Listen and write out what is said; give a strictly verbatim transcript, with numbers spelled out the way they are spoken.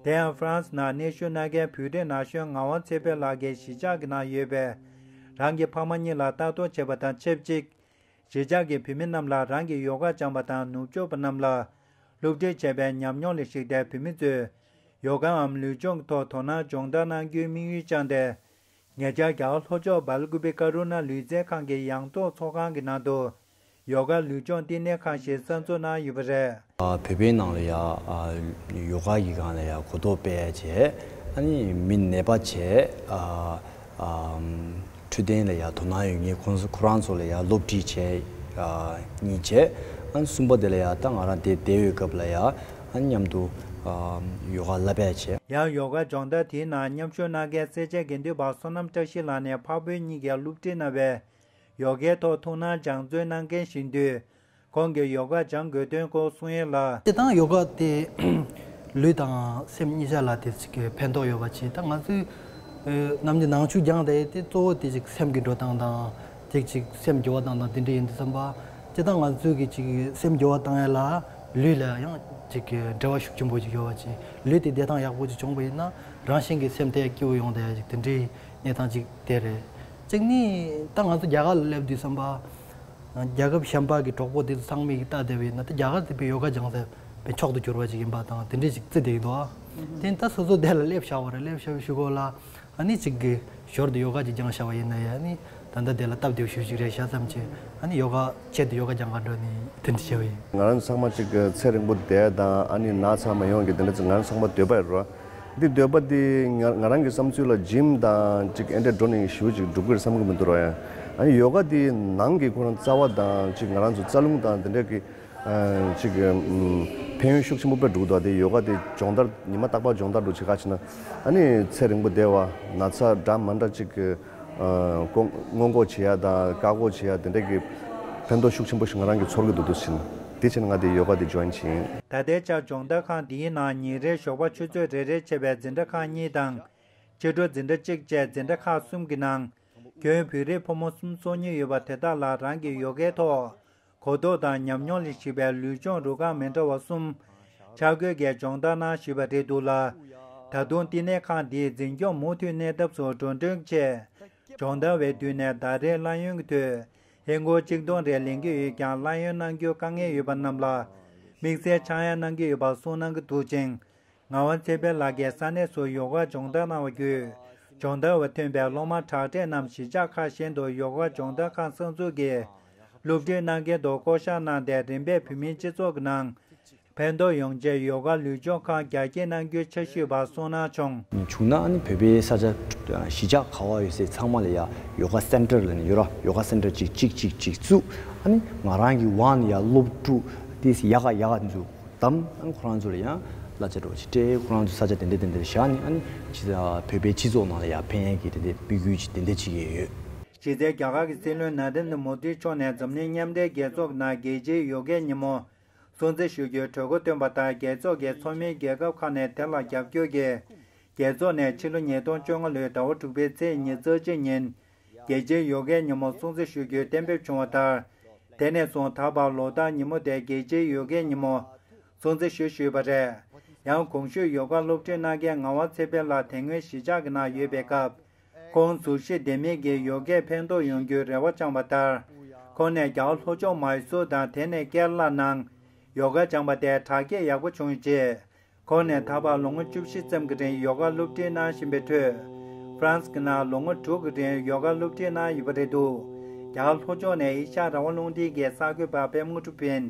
དེ་ཡང་ཧྥ་རན་སི་ནང་གནས་བཞུགས་གནང་མཁན་བོད་རིགས་ན་གཞོན་ངག་དབང་ཚེ་འཕེལ་ལགས་ཀྱིས་གཞིས་ཆགས་ཀྱི་ནང་ཡོད་པའི་རང་གི་ཕ་མ་གཉིས་ལ་ལྟ་རྟོག་བྱས་པ་དང་ཆབས་ཅིག་གཞིས་ཆགས་ཀྱི་བོད་མི་རྣམས་ལ་རང་གི་ཡོ་ག་སྦྱངས་པ་དང་ནུབ་ཕྱོགས་པ་རྣམས་ལ་སློབ་ཁྲིད་བྱས་པའི་ཉམས་མྱོང་ལ་གཞིགས་ཏེ། བོད་མི་ཚོས་ཡོ་གའམ་ལུས་སྦྱོང་གི་ཐོག་དོ་སྣང་སྦྱོང་བརྡར་གནང་རྒྱུའི་དམིགས་ཡུལ་བཅངས་ཏེ། ཉེ་ཆར་རྒྱ་གར་ལྷོ་ཕྱོགས་སྦལ་ཀུ་པེ་ཀ་རུ་ན་ལུས་རྩལ་ཁང་གི་ཡང་ཐོག་ཚོགས་ཁང་གི་ནང་དུ་ཡོ་ག་ལུས་སྦྱོང་བསྟི་གནས་ཁང་ཞིག་གསར་འཛུགས་གནང་ཡོད་པ་རེད། ཨ། བོད་པའི་ནང་ལ་ཡ། ཨ། ཡོ་ག་གི་སྒང་ལ་ཡ་གོ་རྟོགས་སྤེལ་བྱས། ཨ་ནི་མི་ནད་པ་བྱས། ཨ། ཨ། འཕྲོད་བསྟེན་ལ་ཡ་དོ་སྣང་ཡོད་མཁན་ཁོང་ཚོ་ཁོ་རང་ཚོ་ལ་ཡ་སློབ་ཁྲིད་བྱས། ཨ། གཉིས་བྱས། ཨ་ནི་གསུམ་པ་དེ་ལ་ཡ་ད་ང་རང་དེ་བསྡད་ཡོད་སྐབས་ལ་ཡ། ཨ་ནི་མཉམ་དུ། ཨ། ཡོ་ག་བསླབ་པ་བྱས། ཡང་ཡོ་ག་སྦྱོང་བརྡར་དེའི་ནང་མཉམ་ཞུགས་གནང་མཁན་སེར་བྱེས་དགེ་འདུན་པ་བསོད་ནམས་བཀྲ་ཤིས་ལགས་ནས་ཕ་བུ་གཉིས་ཀྱིས་སློབ་ཁྲིད་གནང་བའི་ཡོ་གའི་ཐོག་ཐུགས་སྣང་སྦྱང་བརྩོན་གནང་མཁན་ཞིག་ཡིན་དུས། ཁོང་གིས་ཡོ་ག་སྦྱང་དགོས་དོན་སྐོར་གསུང་ཡས་ལ། སྤྱིར་བཏང་ཡོ་ག་དེ་ལུས་དང་སེམས་གཉིས་ཆ་ལ་དེ་ཅིག་གི་ཕན་ཐོགས་ཡོད་པ་ཅིག་ད་ང་ཚོས་ནམ་རྒྱུན་ནང་ཆོས་སྦྱངས་དེ་དེ་གཙོ་བོ་དེ་ཅིག་སེམས་ཀྱི་འགྲོ་སྟངས་དང་དེ་ཅིག་སེམས་འགྱུར་བ་བཏང་སྟངས་དེ་འདྲ་ཡིན་དུས་ཙམ་པ། སྤྱིར་བཏང་ང་ཚོས་ཀྱི་ཅིག་སེམས་འགྱུར་བ་བཏང་ཡས་ལ་ལུས་ལ་ཡང་ཅིག་གི་འབྲེལ་བ་ཤུགས་ཆེན་པོ་ཅིག་ཡོད་པ་ཅིག་ལུས་དེ་བདེ་ཐང་ཡག་པོ་ཅིག་བྱུང་བ་ཡིན་ན་རང་བཞིན་གྱི་སེམས་དེ་སྐྱིད་པོ་ཡོང་དེ་ཅིག་དེ་འདྲའི་གནས་སྟངས་ཅིག་དེ་རེད། གཅིག་ནི་ད་ང་ཚོ་རྒྱ་གར་ལ་སླེབས་དུས་ཙམ་པ། རྒྱལ་ཁབ་གཞན་པ་གི་གྲོགས་པོ་དེ་ཚོ་ཚང་མས་ཀྱི་ལྟ་བསྡད་པ་ཡིན་ན་ད་རྒྱ་གར་དེ་དཔེ་ཡོ་ག་སྦྱང་ས་དཔེ་མཆོག་ཏུ་གྱུར་པ་ཅིག་ཡིན་པ་དང་དེ་འདྲས་ཅིག་བརྩི་བསྡད་ཀྱི་འདུག་ཨ། དེ་ནི་ད་སོ་སོ་དེ་ལ་སླེབས་བཞག་པ་རེད། སླེབས་བཞག་པའི་གཞུག་གུ་ལ་ཨ་ནི་ཅིག་གི་ཞོར་དུ་ཡོ་ག་ཅིག་སྦྱངས་བཞག་པ་ཡིན་ན་ཡང་ཨ་ནི་ད་ལྟ་དེ་ལ་སྟབས་བདེ་པོ་ཞེ་པོ་ཅིག་རེད་ཤག་བསམ་བྱས་ཨ་ནི་ཡོ་ག་ཆེད་དུ་ཡོ་ག་སྦྱང་ག་འགྲོ་ནི་དེ་འདྲ་བྱས་པ་ཡིན། ང་རང་ཚང་མ་ཅིག་གི་ཚེ་རིང་པོ་བསྡད་དང་ཨ་ནི་ན་ཚ་མ་ཡོང་གི་དེ་འདྲ་ཅིག་ང་རང་ཚང་མ་འདོད་པ་ཡོད་རེད། འདི་འདོད་པ་འདི་ང་ང་རང་གི་བསམ་ཚུལ་ལ་ཇིམ་དང་ཅིག་ཨེ་འདྲ་འགྲོ་ནས་ཞེ་པོ་ཅིག་འགྲུབ་ཀྱི་རེད་བསམ་གྱི་མི་འདུག་ར། ཡང་ཨ་ནི་ཡོ་ག་འདི་ནང་གི་ཁོ་རང་རྩ་བ་དང་ཅིག་ང་རང་ཚོ་རྩ་རླུང་དང་འདི་འདྲ་གི་ཨ་ཅིག་ཨམ་ཕན་ཡོན་ཤུགས་ཆེན་པོ་དཔེ་འགྲོ་གི་འདུག་དེ་ཡོ་ག་དེ་སྦྱོང་བརྡར་ཉི་མ་རྟག་པར་སྦྱོང་བརྡར་འགྲོ་བྱེད་ཁ་ཕྱིན་ན་ཨ་ནི་ཚེ་རིང་པོ་བསྡད་པ་ན་ཚ་འདྲ་མ་འདྲ་ཅིག་ཨ་སྔོན་འགོག་བྱེད་ཡ་དང་བཀག་འགོག་བྱེད་ཡ་དེ་འདྲ་གི་ཕན་ཐོགས་ཤུགས་ཆེན་པོ་ཞིག་ང་རང་གིས་ཚོར་གྱི་འདུག་འདུག་ཕྱིན་དེ་ཕྱིན་ང་དེ་ཡོ་ག་དེ་ཇོ་ཡིན་ཕྱིན། ད་ལྟའི་ཆར་སྦྱོང་བརྡར་ཁང་འདིའི་ནང་ཉིན་རེའི་ཞོགས་པ་ཆུ་ཚོད་རེ་རེ་བྱས་པའི་འཛིན་གྲྭ་ཁག་གཉིས་དང་། ཕྱི་དྲོ་འཛིན་གྲྭ་གཅིག་བཅས་འཛིན་གྲྭ་ཁག་གསུམ་གྱི་ནང་ཁྱོན་བོད་རིགས་ཕོ་མོ་གསུམ་ཚོགས་ཉེན་ཡོད་པ་དེ་དག་ལ་རང་གི་ཡོ་གའི་ཐོག་གོ་རྟོགས་དང་ཉམས་མྱོང་ལ་གཞིགས་པའི་ལུས་སྦྱོང་རུ་ཁག་མི་འདྲ་བ་གསུམ་འཆར་འགོད་ཀྱིས་སྦྱོང་བརྡར་གནང་ཞུས་པ་རེད་འདུག་ལ། ད་དུང་བསྟི་གནས་ཁང་འདིས་འཛིན་སྐྱོང་མུ་མཐུད་གནས་ཐབས་སུ་འགྲོ་གྲོན་ཆེད་སྦྱོང་བརྡར་བའི་དུས་ནས་ཟླ་རེའི་གླ་ཡོན་གྱི་དོད་ཧིན་སྒོར་གཅིག་སྟོང་རེ་ལེན་གྱི་ཡོད་ཀྱང་གླ་ཡོན་གནང་རྒྱུ་དཀའ་ངལ་ཡོད་པ་རྣམས་ལ་དམིགས་བསལ་ཆག་ཡང་གནང་གི་ཡོད་པ་གསུངས་གནང་གི་འདུག་ཅིང་། ངག་དབང་ཚེ་འཕེལ་ལགས་ཀྱིས་ས་གནས་སུ་ཡོ་ག་སྦྱོང་བརྡར་གནང་བ་བརྒྱུད། སྦྱོང་བརྡར་བ་ཐོན་པའི་སློབ་མ་དྲག་གྲས་རྣམས་གཞིས་ཆགས་ཁག་གཞན་དུ་ཡོ་ག་སྦྱོང་བརྡར་ཁང་གསར་འཛུགས་ཀྱིས་སློབ་ཁྲིད་གནང་མཁན་དུ་བསྐོ་གཞག་གནང་སྟེ་རིམ་པས་བོད་མིའི་སྤྱི་ཚོགས་ཀྱི་ནང་ཕན་ཐོགས་ཡོང་ཆེད་ཡོ་ག་ལུས་སྦྱོང་ཁང་རྒྱ་སྐྱེད་གནང་རྒྱུའི་འཆར་གཞི་ཡོད་པ་གསུངས་གནང་བྱུང་། བྱུང་ན་ཨ་ནི་བོད་པའི་ས་ཆ་གཞིས་ཆགས་ག་བ་ཡོད་སའི་ཚང་མ་ལ་ཡ་ཡོ་ག་སེན་ཊར་ལ་ནི་ཡོད་ར་ཡོ་ག་སེན་ཊར་གཅིག་གཅིག་གཅིག་གཅིག་བཙུགས་ཨ་ནི་ང་རང་གི་དབང་ནས་ཡ་སློབ་ཕྲུག་དེ་ཡག་ག་ཡག་ག་འཛུགས། དམ། ཨ་ནི་ཁོ་རང་ཚོ་ལ་ཡང་གླ་ཆ་འདྲ་བོ་ཅིག་སྤྲད། ཁོ་རང་ཚོ་ས་ཆ་དེ་འདྲ་དེ་འདྲ་བཞག་ནས་ཨ་ནི་ཕྱི་བོད་པའི་སྤྱི་ཚོགས་ནང་ལ་ཡང་ཕན་ཡག་གི་དེ་འདྲ་དམིགས་ཡུལ་ཅིག་དེ་འདྲ་ཅིག་ཡོད། གཞི་རྩའི་རྒྱ་གར་གྱི་སྲིད་བློན་ན་རེན་དྲ་མོ་དི་མཆོག་ནས་འཛམ་གླིང་མཉམ་འབྲེལ་རྒྱལ་ཚོགས་ཀྱི་ནང་རྒྱལ་སྤྱིའི་ཡོ་གའི་ཉིན་མོ་སྲུང་བརྩི་ཞུ་རྒྱུའི་གྲོས་འགོ་བཏོན་པ་ལྟར། རྒྱལ་ཚོགས་ཀྱི་ཚོགས་མིའི་རྒྱལ་ཁབ་ཁག་ནས་དེ་ལ་རྒྱབ་སྐྱོར་གྱིས། རྒྱལ་ཚོགས་ནས་ཕྱི་ལོ་ཉིས་སྟོང་བཅོ་ལྔ་ལོའི་ཟླ་བ་དྲུག་པའི་ཚེས་ཉི་ཤུ་རྩ་གཅིག་ཉིན། རྒྱལ་སྤྱིའི་ཡོ་གའི་ཉིན་མོ་སྲུང་བརྩི་ཞུ་རྒྱུའི་གཏན་འབེབས་བྱུང་བ་ལྟར། དེ་ནས་བཟུང་ད་བར་ལོ་ལྟར་ཉིན་མོ་དེ་རྒྱལ་སྤྱིའི་ཡོ་གའི་ཉིན་མོ་སྲུང་བརྩི་ཞུ་ཞུས་པ་རེད། ཡང་གོང་ཞུས་ཡོ་ག་སློབ་ཁྲིད་གནང་མཁན་ངག་དབང་ཚེ་འཕེལ་ལགས་དེ་སྔོན་གཞིས་ཆགས་ཀྱི་ནང་ཡོད་པའི་སྐབས། ཁོང་གཟུགས་གཞི་ལྡན་མིན་གྱི་ཡོ་གས་ཕན་ཐོགས་ཡོང་རྒྱུའི་རེ་བ་བཅངས་པ་ལྟར། ཁོང་ནས་རྒྱ་གར་ལྷོ་ཕྱོགས་མཱི་སུར་དང་དེ་ནས་ཀེ་ར་ལ་ནང་ཡོ་ག་སྦྱངས་པ་དེ་དྲག་སྐྱེད་ཡག་པོ་བྱུང་ཡོད་ཅེས། ཁོང་ནས་ད་བར་ལོ་ངོ་བཅུ་བཞི་ཙམ་གྱི་རིང་ཡོ་ག་སློབ་ཁྲིད་གནང་བཞིན་པའི་ཁྲོད། ཧྥ་རན་སི་གི་ནང་ལོ་ངོ་དྲུག་གི་རིང་ཡོ་ག་སློབ་ཁྲིད་གནང་ཡོད་པ་རེད་འདུག་རྒྱ་གར་ལྷོ་ཕྱོགས་ནས་ཨེ་ཤ་ཡ་རང་དབང་རླུང་འཕྲིན་གྱི་གསར་འགོད་པ་པད་མ་དངོས་གྲུབ་ཡིན།